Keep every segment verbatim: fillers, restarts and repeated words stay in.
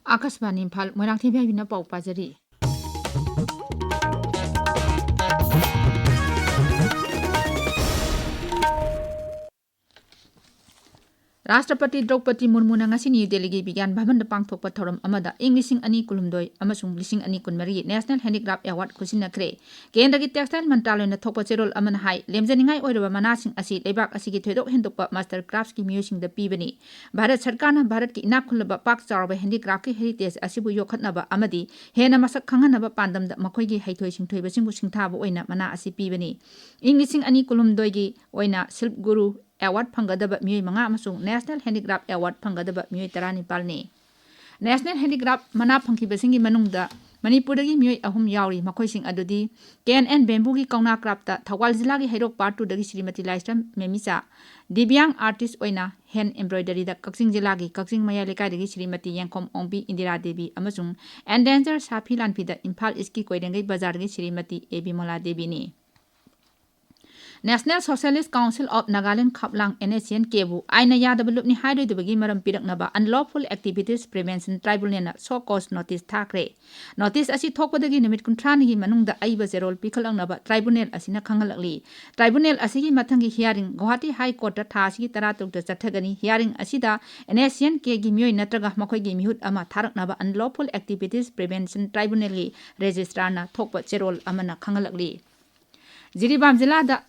ꯑꯥꯀꯥꯁꯕꯥꯅꯤ ꯏꯝꯐꯥꯜ, ꯃꯣꯏꯔꯥꯡꯊꯦꯝ ꯍꯥꯏꯕꯤꯅ ꯄꯥꯎ ꯄꯥꯖꯔꯤ꯫ ꯔꯥꯁꯇ꯭ꯔꯄꯇꯤ ꯗ꯭ꯔꯧꯄꯗꯤ ꯃꯨꯔꯃꯨꯅ ꯉꯁꯤ ꯅ꯭ꯌꯨ ꯗꯦꯜꯂꯤꯒꯤ ꯕꯤꯒ꯭ꯌꯥꯟ ꯚꯕꯟꯗ ꯄꯥꯡꯊꯣꯛꯄ ꯊꯧꯔꯝ ꯑꯃꯗ ꯏꯪ ꯂꯤꯁꯤꯡ ꯑꯅꯤ ꯀꯨꯟꯍꯨꯝꯗꯣꯏ ꯑꯃꯁꯨꯡ ꯂꯤꯁꯤꯡ ꯑꯅꯤ ꯀꯨꯟꯃꯔꯤꯒꯤ National Handicraft Award ꯈꯨꯠꯁꯤꯟꯅꯈ꯭ꯔꯦ꯫ ꯀꯦꯟꯗ꯭ꯔꯒꯤ ꯇꯦꯛꯁꯇꯥꯏꯜ ꯃꯟꯇ꯭ꯔꯥꯂꯣꯏꯅ ꯊꯣꯛꯄ ꯆꯦꯔꯣꯜ ꯑꯃꯅ ꯍꯥꯏ, ꯂꯦꯝꯖꯅꯤꯡꯉꯥꯏ ꯑꯣꯏꯔꯕ ꯃꯅꯥꯁꯤꯡ ꯑꯁꯤ ꯂꯩꯕꯥꯛ ꯑꯁꯤꯒꯤ ꯊꯣꯏꯗꯣꯛ ꯍꯦꯟꯗꯣꯛꯄ ꯃꯥꯁꯇꯔ ꯀ꯭ꯔꯥꯐꯠꯁꯀꯤ ꯃꯤꯑꯣꯏꯁꯤꯡꯗ ꯄꯤꯕꯅꯤ꯫ ꯚꯥꯔꯠ ꯁꯔꯀꯥꯔꯅ ꯚꯥꯔꯠꯀꯤ ꯏꯅꯥꯛ ꯈꯨꯜꯂꯕ ꯄꯥꯛ ꯆꯥꯎꯔꯕ ꯍꯦꯟꯗꯤꯀ꯭ꯔꯥꯐꯀꯤ ꯍꯦꯔꯤꯇꯦꯖ ꯑꯁꯤꯕꯨ ꯌꯣꯛꯈꯠꯅꯕ ꯑꯃꯗꯤ ꯍꯦꯟꯅ ꯃꯁꯛ ꯈꯪꯍꯟꯅꯕ ꯄꯥꯟꯗꯝꯗ ꯃꯈꯣꯏꯒꯤ ꯍꯩꯊꯣꯏ ꯁꯤꯡꯊꯣꯏꯕꯁꯤꯡꯕꯨ ꯁꯤꯡꯊꯥꯕ ꯑꯣꯏꯅ ꯃꯅꯥ ꯑꯁꯤ ꯄꯤꯕꯅꯤ꯫ ꯏꯪ ꯂꯤꯁꯤꯡ ꯑꯅꯤ ꯀꯨꯟꯍꯨꯝꯗꯣꯏꯒꯤ ꯑꯣꯏꯅ ꯁꯤꯜꯞ ꯒꯨꯔꯨ ꯑꯦꯋꯥꯔꯗ ꯐꯪꯒꯗꯕ ꯃꯤꯑꯣꯏ ꯃꯉꯥ ꯑꯃꯁꯨꯡ National Handicraft Award ꯐꯪꯒꯗꯕ ꯃꯤꯑꯣꯏ ꯇꯔꯥꯅꯤꯄꯥꯜꯅꯤ꯫ National Handicraft ꯃꯅꯥ ꯐꯪꯈꯤꯕꯁꯤꯡꯒꯤ ꯃꯅꯨꯡꯗ ꯃꯅꯤꯄꯨꯔꯗꯒꯤ ꯃꯤꯑꯣꯏ ꯑꯍꯨꯝ ꯌꯥꯎꯔꯤ꯫ ꯃꯈꯣꯏꯁꯤꯡ ꯑꯗꯨꯗꯤ ꯀꯦꯟ ꯑꯦꯟ ꯕꯦꯝꯕꯨꯒꯤ ꯀꯧꯅꯥ ꯀ꯭ꯔꯥꯐꯇ ꯊꯧꯕꯥꯜ ꯖꯤꯂꯥꯒꯤ ꯍꯩꯔꯣꯛ ꯄꯥꯔꯠ ꯇꯨꯗꯒꯤ ꯁ꯭ꯔꯤꯃꯇꯤ ꯂꯥꯏꯁ꯭ꯔꯝ ꯃꯦꯃꯤꯆꯥ, ꯗꯤꯕ꯭ꯌꯥꯡ ꯑꯥꯔꯇꯤꯁ ꯑꯣꯏꯅ ꯍꯦꯟ ꯑꯦꯝꯕ꯭ꯔꯣꯏꯗꯔꯤꯗ ꯀꯛꯆꯤꯡ ꯖꯤꯂꯥꯒꯤ ꯀꯛꯆꯤꯡ ꯃꯌꯥꯏ ꯂꯩꯀꯥꯏꯗꯒꯤ ꯁ꯭ꯔꯤꯃꯇꯤ ꯌꯦꯡꯈꯣꯝ ꯑꯣꯡꯕꯤ ꯏꯟꯗꯤꯔꯥ ꯗꯦꯕꯤ ꯑꯃꯁꯨꯡ ꯑꯦꯟꯗꯦꯟꯖꯔ ꯁꯥꯐꯤ ꯂꯥꯟꯐꯤꯗ ꯏꯝꯐꯥꯜ ꯏꯁ꯭ꯠꯀꯤ ꯀꯣꯏꯔꯦꯡꯒꯩ ꯕꯖꯥꯔꯒꯤ ꯁ꯭ꯔꯤꯃꯇꯤ ꯑꯦ ꯕꯤꯃꯣꯂꯥ ꯗꯦꯕꯤꯅꯤ꯫ National Socialist Council of Nagaland ꯈꯥꯞꯂꯥꯡ, N S C N K ꯕꯨ ꯑꯥꯏꯟꯅ ꯌꯥꯗꯕ ꯂꯨꯞꯅꯤ ꯍꯥꯏꯔꯣꯏꯗꯕꯒꯤ ꯃꯔꯝ ꯄꯤꯔꯛꯅꯕ Unlawful Activities Prevention Tribunal ꯅ show cause notice ꯊꯥꯈ꯭ꯔꯦ꯫ Notice ꯑꯁꯤ ꯊꯣꯛꯄꯗꯒꯤ ꯅꯨꯃꯤꯠ ꯀꯨꯟꯊ꯭ꯔꯥꯅꯤꯒꯤ ꯃꯅꯨꯡꯗ ꯑꯏꯕ ꯆꯦꯔꯣꯜ ꯄꯤꯈꯠꯂꯛꯅꯕ tribunal ꯑꯁꯤꯅ ꯈꯪꯍꯜꯂꯛꯂꯤ꯫ Tribunal ꯑꯁꯤꯒꯤ ꯃꯊꯪꯒꯤ hearing ꯒꯨꯋꯥꯍꯥꯇꯤ High Court ꯇ ꯊꯥ ꯑꯁꯤꯒꯤ ꯇꯔꯥꯇꯔꯨꯛꯇ ꯆꯠꯊꯒꯅꯤ꯫ Hearing ꯑꯁꯤꯗ N S C N K ꯒꯤ ꯃꯤꯑꯣꯏ ꯅꯠꯇ꯭ꯔꯒ ꯃꯈꯣꯏꯒꯤ ꯃꯤꯍꯨꯠ ꯑꯃ ꯊꯥꯔꯛꯅꯕ Unlawful Activities Prevention Tribunal ꯒꯤ registrar ꯅ ꯊꯣꯛꯄ ꯆꯦꯔꯣꯜ ꯑꯃꯅ ꯈꯪꯍꯜꯂꯛꯂꯤ꯫ ꯖꯤꯔꯤꯕꯥꯝ ꯖꯤꯂꯥꯗ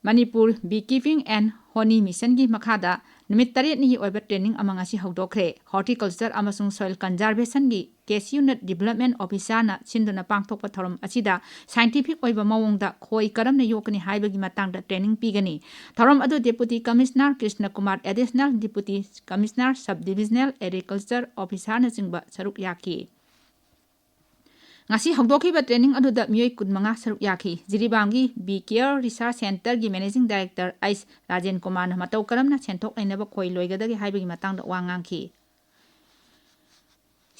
Manipur Beekeeping and Honey Mission ꯒꯤ ꯃꯈꯥꯗ ꯅꯨꯃꯤꯠ ꯇꯔꯦꯠꯅꯤꯒꯤ ꯑꯣꯏꯕ training ꯑꯃ ꯉꯁꯤ ꯍꯧꯗꯣꯛꯈ꯭ꯔꯦ꯫ Horticulture ꯑꯃꯁꯨꯡ Soil Conservation ꯒꯤ ꯀꯦꯁ ꯌꯨꯅꯤꯠ development officer ꯅ ꯁꯤꯟꯗꯨꯅ ꯄꯥꯡꯊꯣꯛꯄ ꯊꯧꯔꯝ ꯑꯁꯤꯗ scientific ꯑꯣꯏꯕ ꯃꯑꯣꯡꯗ ꯈꯣꯏ ꯀꯔꯝꯅ ꯌꯣꯛꯀꯅꯤ ꯍꯥꯏꯕꯒꯤ ꯃꯇꯥꯡꯗ training ꯄꯤꯒꯅꯤ꯫ ꯊꯧꯔꯝ ꯑꯗꯨ Deputy Commissioner Krishna Kumar, Additional Deputy Commissioner, Sub Divisional Agriculture Officer ꯅꯆꯤꯡꯕ ꯁꯔꯨꯛ ꯌꯥꯈꯤ꯫ ꯉꯁꯤ ꯍꯧꯗꯣꯛꯈꯤꯕ training ꯑꯗꯨꯗ ꯃꯤꯑꯣꯏ ꯀꯨꯟꯃꯉꯥ ꯁꯔꯨꯛ ꯌꯥꯈꯤ꯫ ꯖꯤꯔꯤꯕꯥꯝꯒꯤ Bee Care Research Centre ꯒꯤ Managing Director ꯑꯩꯆ ꯔꯥꯖꯦꯟ ꯀꯨꯃꯥꯔꯅ ꯃꯇꯧ ꯀꯔꯝꯅ ꯁꯦꯟꯊꯣꯛ ꯂꯩꯅꯕ ꯈꯣꯏ ꯂꯣꯏꯒꯗꯒꯦ ꯍꯥꯏꯕꯒꯤ ꯃꯇꯥꯡꯗ ꯋꯥ ꯉꯥꯡꯈꯤ꯫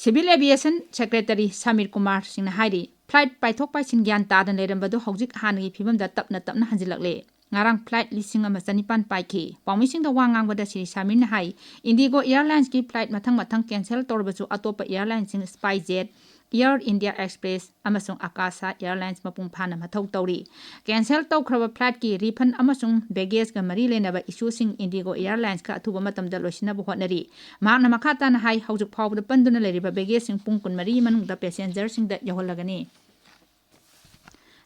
Civil Aviation Secretary Samir Kumar ꯁꯤꯡꯅ ꯍꯥꯏꯔꯤ, flight ꯄꯥꯏꯊꯣꯛ ꯄꯥꯏꯁꯤꯟ ꯒ꯭ꯌꯥꯟ ꯇꯥꯗꯅ ꯂꯩꯔꯝꯕꯗꯨ ꯍꯧꯖꯤꯛ ꯍꯥꯟꯅꯒꯤ ꯐꯤꯕꯝꯗ ꯇꯞꯅ ꯇꯞꯅ ꯍꯟꯖꯤꯜꯂꯛꯂꯦ꯫ ꯉꯔꯥꯡ flight ꯂꯤꯁꯤꯡ ꯑꯃ ꯆꯅꯤꯄꯥꯟ ꯄꯥꯏꯈꯤ꯫ ꯄꯥꯎꯃꯤꯁꯤꯡꯗ ꯋꯥ ꯉꯥꯡꯕꯗ ꯁ꯭ꯔꯤ ꯁꯥꯃꯤꯔꯅ ꯍꯥꯏ, IndiGo Airlinesꯀꯤ flight ꯃꯊꯪ ꯃꯊꯪ cancel ꯇꯧꯔꯕꯁꯨ ꯑꯇꯣꯞꯄ airlineꯁꯤꯡ SpiceJet, Air India Express ꯑꯃꯁꯨꯡ Akasa Airlines ꯃꯄꯨꯡ ꯐꯥꯅ ꯃꯊꯧ ꯇꯧꯔꯤ꯫ Cancel ꯇꯧꯈ꯭ꯔꯕ flightꯀꯤ refund ꯑꯃꯁꯨꯡ baggageꯀ ꯃꯔꯤ ꯂꯩꯅꯕ issueꯁꯤꯡ IndiGo Airlinesꯀ ꯑꯊꯨꯕ ꯃꯇꯝꯗ ꯂꯣꯏꯁꯤꯟꯅꯕ ꯍꯣꯠꯅꯔꯤ꯫ ꯃꯍꯥꯛꯅ ꯃꯈꯥ ꯇꯥꯅ ꯍꯥꯏ, ꯍꯧꯖꯤꯛ ꯐꯥꯎꯕꯗ ꯄꯟꯗꯨꯅ ꯂꯩꯔꯤꯕ baggageꯁꯤꯡ ꯄꯨꯡ ꯀꯨꯟꯃꯔꯤ ꯃꯅꯨꯡꯗ passengerꯁꯤꯡꯗ ꯌꯧꯍꯜꯂꯒꯅꯤ꯫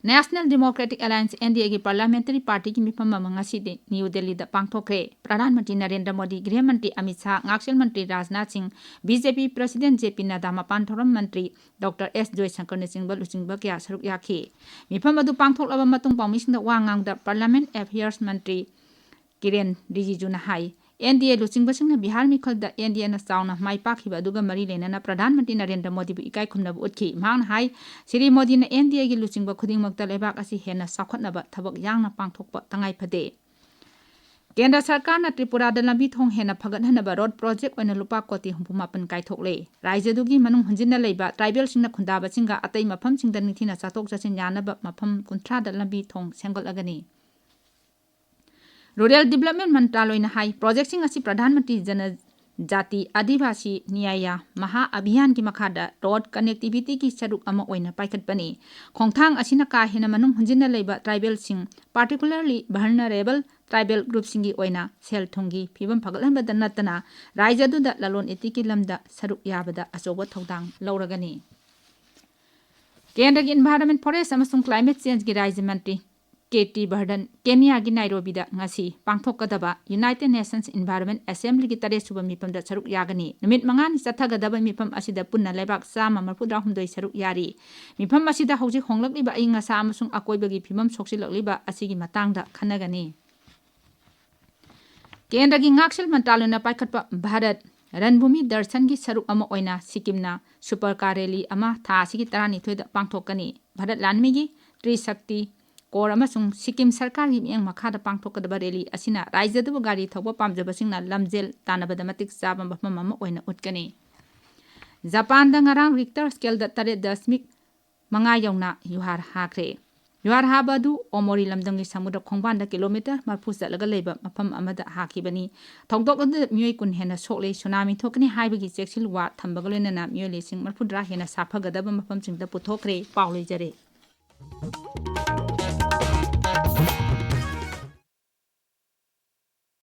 National Democratic Alliance, NDAꯒꯤ parliamentary partyꯒꯤ ꯃꯤꯐꯝ ꯑꯃ ꯉꯁꯤꯗꯤ ꯅ꯭ꯌꯨ ꯗꯦꯜꯂꯤꯗ ꯄꯥꯡꯊꯣꯛꯈ꯭ꯔꯦ꯫ ꯄ꯭ꯔꯙꯥꯟ ꯃꯟꯇ꯭ꯔꯤ ꯅꯔꯦꯟꯗ꯭ꯔ ꯃꯣꯗꯤ, ꯒ꯭ꯔꯤꯍ ꯃꯟꯇ꯭ꯔꯤ ꯔꯥꯖꯅꯥꯊ ꯁꯤꯡ, BJP president JP ꯅꯗꯥ, ꯃꯄꯥꯟ ꯊꯧꯔꯝ ꯃꯟꯇ꯭ꯔꯤ ꯗꯣꯛꯇꯔ ꯑꯦꯁ ꯖꯣꯏꯁꯪꯀꯔꯅꯆꯤꯡꯕ ꯂꯨꯆꯤꯡꯕ ꯀꯌꯥ ꯁꯔꯨꯛ ꯌꯥꯈꯤ꯫ ꯃꯤꯐꯝ ꯑꯗꯨ ꯄꯥꯡꯊꯣꯛꯂꯕ ꯃꯇꯨꯡ ꯄꯥꯎꯃꯤꯁꯤꯡꯗ ꯋꯥ ꯉꯥꯡꯕꯗ Parliament Affairs ꯃꯟꯇ꯭ꯔꯤ ꯀꯤꯔꯦꯟ ꯔꯤꯖꯤꯖꯨꯅ ꯍꯥꯏ, NDA ꯂꯨꯆꯤꯡꯕꯁꯤꯡꯅ ꯕꯤꯍꯥꯔ ꯃꯤꯈꯜꯗ NDAꯅ ꯆꯥꯎꯅ ꯃꯥꯏ ꯄꯥꯛꯈꯤꯕ ꯑꯗꯨꯒ ꯃꯔꯤ ꯂꯩꯅꯅ ꯄ꯭ꯔꯙꯥꯟ ꯃꯟꯇ꯭ꯔꯤ ꯅꯔꯦꯟꯗ꯭ꯔ ꯃꯣꯗꯤꯕꯨ ꯏꯀꯥꯏ ꯈꯨꯝꯅꯕ ꯎꯠꯈꯤ꯫ ꯃꯍꯥꯛꯅ ꯍꯥꯏ, ꯁ꯭ꯔꯤ ꯃꯣꯗꯤꯅ NDAꯒꯤ ꯂꯨꯆꯤꯡꯕ ꯈꯨꯗꯤꯡꯃꯛꯇ ꯂꯩꯕꯥꯛ ꯑꯁꯤ ꯍꯦꯟꯅ ꯆꯥꯎꯈꯠꯅꯕ ꯊꯕꯛ ꯌꯥꯡꯅ ꯄꯥꯡꯊꯣꯛꯄ ꯇꯉꯥꯏ ꯐꯗꯦ꯫ ꯀꯦꯟꯗ꯭ꯔ ꯁꯔꯀꯥꯔꯅ ꯇ꯭ꯔꯤꯄꯨꯔꯥꯗ ꯂꯝꯕꯤ ꯊꯣꯡ ꯍꯦꯟꯅ ꯐꯒꯠꯍꯟꯅꯕ road project ꯑꯣꯏꯅ ꯂꯨꯄꯥ ꯀꯣꯇꯤ ꯍꯨꯝꯐꯨ ꯃꯥꯄꯟ ꯀꯥꯏꯊꯣꯛꯂꯦ꯫ ꯔꯥꯖ꯭ꯌꯗꯨꯒꯤ ꯃꯅꯨꯡ ꯍꯨꯟꯖꯤꯟꯅ ꯂꯩꯕ tribalꯁꯤꯡꯅ ꯈꯨꯟꯗꯥꯕꯁꯤꯡꯒ ꯑꯇꯩ ꯃꯐꯝꯁꯤꯡꯗ ꯅꯤꯡꯊꯤꯅ ꯆꯠꯊꯣꯛ ꯆꯠꯁꯤꯟ ꯌꯥꯅꯕ ꯃꯐꯝ ꯀꯨꯟꯊ꯭ꯔꯥꯗ ꯂꯝꯕꯤ ꯊꯣꯡ ꯁꯦꯝꯒꯠꯂꯒꯅꯤ꯫ Rural Development ꯃꯟꯇ꯭ꯔꯥꯂꯣꯏꯅ ꯍꯥꯏ, projectꯁꯤꯡ ꯑꯁꯤ ꯄ꯭ꯔꯙꯥꯟ ꯃꯟꯇ꯭ꯔꯤ ꯖꯅꯖꯥꯇꯤ ꯑꯥꯗꯤꯕꯥꯁꯤ ꯅ꯭ꯌꯥꯌ ꯃꯍꯥ ꯑꯚꯤꯌꯥꯟꯒꯤ ꯃꯈꯥꯗ road connectivityꯒꯤ ꯁꯔꯨꯛ ꯑꯃ ꯑꯣꯏꯅ ꯄꯥꯏꯈꯠꯄꯅꯤ꯫ ꯈꯣꯡꯊꯥꯡ ꯑꯁꯤꯅ ꯀꯥ ꯍꯦꯟꯅ ꯃꯅꯨꯡ ꯍꯨꯟꯖꯤꯟꯅ ꯂꯩꯕ tribalꯁꯤꯡ, particularly vulnerable tribal groupꯁꯤꯡꯒꯤ ꯑꯣꯏꯅ ꯁꯦꯜ ꯊꯨꯝꯒꯤ ꯐꯤꯕꯝ ꯐꯒꯠꯍꯟꯕꯗ ꯅꯠꯇꯅ ꯔꯥꯖ꯭ꯌ ꯑꯗꯨꯗ ꯂꯂꯣꯟ ꯏꯇꯤꯛꯀꯤ ꯂꯝꯗ ꯁꯔꯨꯛ ꯌꯥꯕꯗ ꯑꯆꯧꯕ ꯊꯧꯗꯥꯡ ꯂꯧꯔꯒꯅꯤ꯫ ꯀꯦꯟꯗ꯭ꯔꯒꯤ Environment, Forest ꯑꯃꯁꯨꯡ Climate Changeꯒꯤ ꯔꯥꯖ꯭ꯌ ꯃꯟꯇ꯭ꯔꯤ ꯀꯦ ꯇꯤ ꯕꯔꯙꯟ ꯀꯦꯅꯤꯌꯥꯒꯤ ꯅꯥꯏꯔꯣꯕꯤꯗ ꯉꯁꯤ ꯄꯥꯡꯊꯣꯛꯀꯗꯕ United Nations Environment Assemblyꯒꯤ ꯇꯔꯦꯠ ꯁꯨꯕ ꯃꯤꯐꯝꯗ ꯁꯔꯨꯛ ꯌꯥꯒꯅꯤ꯫ ꯅꯨꯃꯤꯠ ꯃꯉꯥꯅꯤ ꯆꯠꯊꯒꯗꯕ ꯃꯤꯐꯝ ꯑꯁꯤꯗ ꯄꯨꯟꯅ ꯂꯩꯕꯥꯛ ꯆꯥꯝꯃ ꯃꯔꯤꯐꯨꯇꯔꯥꯍꯨꯝꯗꯣꯏ ꯁꯔꯨꯛ ꯌꯥꯔꯤ꯫ ꯃꯤꯐꯝ ꯑꯁꯤꯗ ꯍꯧꯖꯤꯛ ꯍꯣꯡꯂꯛꯂꯤꯕ ꯑꯏꯪ ꯑꯁꯥ ꯑꯃꯁꯨꯡ ꯑꯀꯣꯏꯕꯒꯤ ꯐꯤꯕꯝ ꯁꯣꯛꯆꯤꯜꯂꯛꯂꯤꯕ ꯑꯁꯤꯒꯤ ꯃꯇꯥꯡꯗ ꯈꯟꯅꯒꯅꯤ꯫ ꯀꯦꯟꯗ꯭ꯔꯒꯤ ꯉꯥꯛꯁꯦꯜ ꯃꯟꯇ꯭ꯔꯥꯂꯣꯏꯅ ꯄꯥꯏꯈꯠꯄ ꯚꯥꯔꯠ ꯔꯟꯚꯨꯃꯤ ꯗꯔꯁꯟꯒꯤ ꯁꯔꯨꯛ ꯑꯃ ꯑꯣꯏꯅ ꯁꯤꯛꯀꯤꯝꯅ super car rally ꯑꯃ ꯊꯥ ꯑꯁꯤꯒꯤ ꯇꯔꯥꯅꯤꯊꯣꯏꯗ ꯄꯥꯡꯊꯣꯛꯀꯅꯤ꯫ ꯚꯥꯔꯠ ꯂꯥꯟꯃꯤꯒꯤ ꯇ꯭ꯔꯤꯁꯛꯇꯤ ꯀꯣꯔ ꯑꯃꯁꯨꯡ ꯁꯤꯛꯀꯤꯝ ꯁꯔꯀꯥꯔꯒꯤ ꯃꯤꯠꯌꯦꯡ ꯃꯈꯥꯗ ꯄꯥꯡꯊꯣꯛꯀꯗꯕ rally ꯑꯁꯤꯅ ꯔꯥꯖ꯭ꯌꯗꯨꯕꯨ ꯒꯥꯔꯤ ꯊꯧꯕ ꯄꯥꯝꯖꯕꯁꯤꯡꯅ ꯂꯝꯖꯦꯜ ꯇꯥꯟꯅꯕꯗ ꯃꯇꯤꯛ ꯆꯥꯕ ꯃꯐꯝ ꯑꯃ ꯑꯣꯏꯅ ꯎꯠꯀꯅꯤ꯫ ꯖꯄꯥꯟꯗ ꯉꯔꯥꯡ Richter scaleꯗ ꯇꯔꯦꯠ ꯗꯁꯃꯤꯛ ꯃꯉꯥ ꯌꯧꯅ ꯌꯨꯍꯥꯔ ꯍꯥꯈ꯭ꯔꯦ꯫ ꯖ꯭ꯋꯥꯔ ꯍꯥꯕ ꯑꯗꯨ ꯑꯣꯃꯣꯔꯤ ꯂꯝꯗꯝꯒꯤ ꯁꯃꯨꯗ꯭ꯔ ꯈꯣꯡꯕꯥꯟꯗ ꯀꯤꯂꯣꯃꯤꯇꯔ ꯃꯔꯤꯐꯨ ꯆꯠꯂꯒ ꯂꯩꯕ ꯃꯐꯝ ꯑꯃꯗ ꯍꯥꯈꯤꯕꯅꯤ꯫ ꯊꯧꯗꯣꯛ ꯑꯗꯨꯗ ꯃꯤꯑꯣꯏ ꯀꯨꯟ ꯍꯦꯟꯅ ꯁꯣꯛꯂꯦ꯫ ꯁꯨꯅꯥꯃꯤ ꯊꯣꯛꯀꯅꯤ ꯍꯥꯏꯕꯒꯤ ꯆꯦꯛꯁꯤꯜ ꯋꯥ ꯊꯝꯕꯒ ꯂꯣꯏꯅꯅ ꯃꯤꯑꯣꯏ ꯂꯤꯁꯤꯡ ꯃꯔꯤꯐꯨꯇꯔꯥ ꯍꯦꯟꯅ ꯁꯥꯐꯒꯗꯕ ꯃꯐꯝꯁꯤꯡꯗ ꯄꯨꯊꯣꯛꯈ꯭ꯔꯦ꯫ ꯄꯥꯎ ꯂꯣꯏꯖꯔꯦ꯫